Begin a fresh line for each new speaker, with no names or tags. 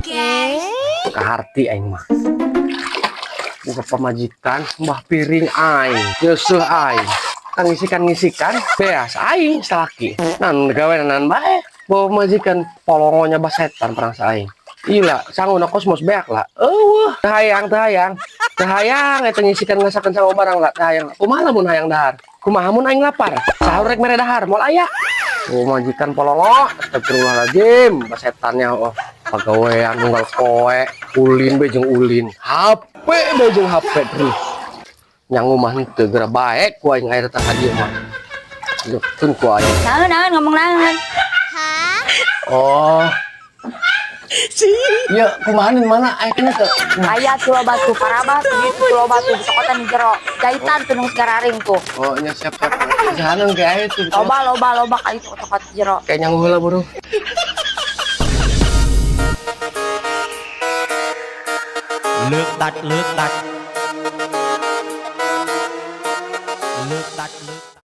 Kaharti aing mah. Buka pamajikan, mbah piring aing, nyeuseuh aing. Kan ngisikan-ngisikan, beas aing salaki. Nan gawe nan bae. Bawa pamajikan polongonya basetan perang aing. Iya, sanguna kosmos beak lah. Eueuh, teu hayang, teu hayang. Teu hayang eta ngisikan ngasakeun sangu barang lah, teu hayang. Kumaha lamun hayang dahar? Kumaha mun aing lapar? Sahur rek mere dahar, moal aya. Oh, majikan polongo, astagfirullahaladzim, basetannya oh. Pagawean unggal poe, ulin be jeung ulin. HP be jeung HP terus. Nyangu mah henteu geura bae ku aing aya datang ka dieu mah. Leukkeun ku aing.
Naon naon ngomong naon?
Oh. Ya, kumaha nih mana aya kana teu?
Aya tuh loba tuh parabah tuh gitu tuh loba tuh cokotan di jero. Jahitan tuh nu gararing tuh.
Oh, nya siap siap. Jahanan ge aya tuh.
Loba loba loba ka itu cokot jero.
Kayak nyangu heula buru.
លើកដាច់លើកដាច់លើកដាច់លើក